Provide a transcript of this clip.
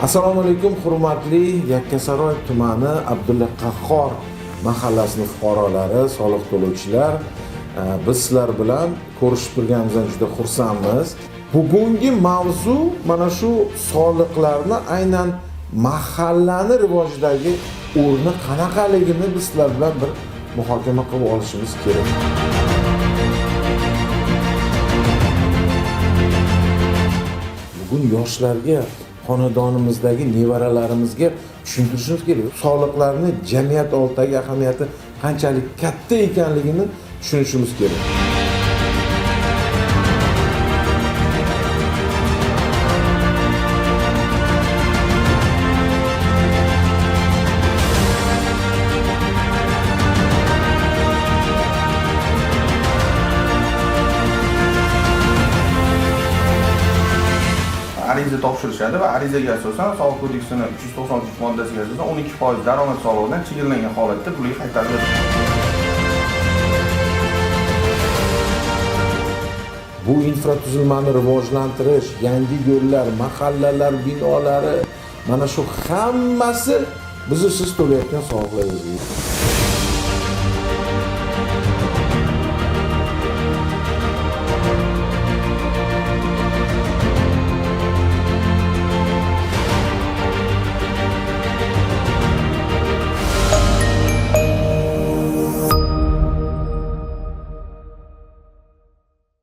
Assalomu alaykum, hurmatli Yakkasaroy tumani Abdulla Qahhor mahallasini fuqarolari, soliq to'lovchilar. Biz sizlar bilan ko'rishib turganimizdan juda xursandmiz. Bugungi mavzu mana shu soliqlarni aynan mahallani rivojidagi o'rni qanaqaligini biz sizlar bilan bir muhokama qilib olishimiz kerak. Bugun yoshlarga, xonadonimizdagi nevaralarimizga tushuntirishimiz kerak. Soliqlarni jamiyat oldidagi ahamiyati qanchalik katta ekanligini tushunishimiz kerak. Ariza topshirishadi va arizaga asosan Soliq kodeksini 393 moddasiga asosan 12% daromad solig'idan chegaralangan holatda pulga qaytarib beriladi. Bu infratuzilmani rivojlantirish, yangi yo'llar, mahallalar binolari, mana shu hammasi bizni siz to'layotgan soliqlaringizga.